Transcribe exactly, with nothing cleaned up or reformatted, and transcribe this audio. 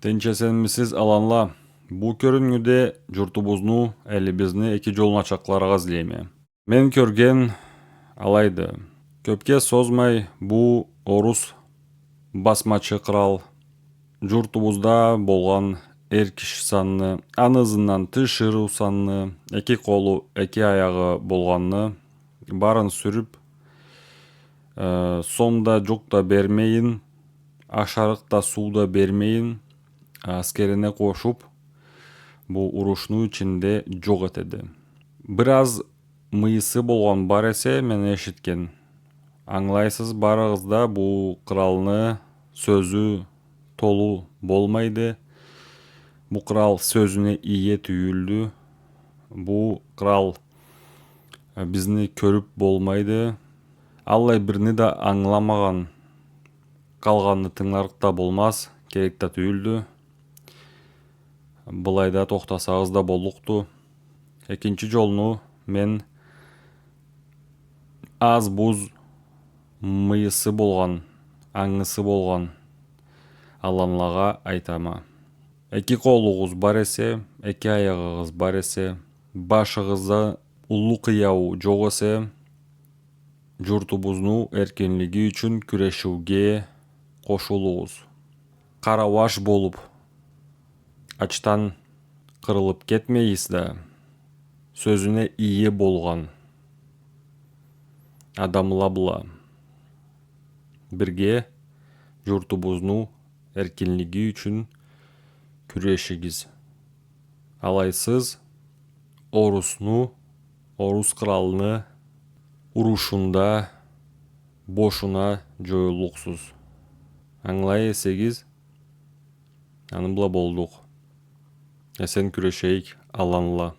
Тынч-эсенмисиз, аланла? Бу кёрюнгюде джуртубузну, элибизни эки джолуна чакъларгъа излейме. Мен кёрген алайды. Кёпге созмай бу орус басмачы кърал джуртубузда болгъан эр киши санны, аны ызындан тиширыу санны, эки къолу, эки аягъы болгъанны, барын сюрюп, э, сом да, джукъ да бермейин, ашарыкъ да, суу да бермейин, аскерине къошуп, бу урушну ичинде джокъ этеди. Бир аз мыйысы болгъан бар эсе, мен эшитген. Ангылайсыз барыгъыз да, бу къралны сёзю толу болмайды. Бу кърал сёзюне ие тюйюлдю. Бу кърал, э, бизни кёрюп болмайды. Аллай бирни да ангыламагъан къалгъанны тынгыларыкъ да болмаз, керек да тюйюлдю. Былайда тохтасагъыз да боллукъду. Экинчи джолну мен аз-буз мыйысы болгъан, ангысы болгъан аланлагъа айтама. Эки къолугъуз бар эсе, эки аягъыгъыз бар эсе, башыгъызда уллу къыяу джокъ эсе, джуртубузну эркинлиги ючюн кюрешиуге къошулугъуз. Къарауаш болуп, ачдан къырылып кетмейиз да, сёзюне ие болгъан адамла бла бирге джуртубузну эркинлиги ючюн кюрешигиз. Алайсыз орусну, орус къралны урушунда бошуна джоюллукъсуз. Ангылай эсегиз, аны бла болдукъ. Эсен кюрешейик, аланла.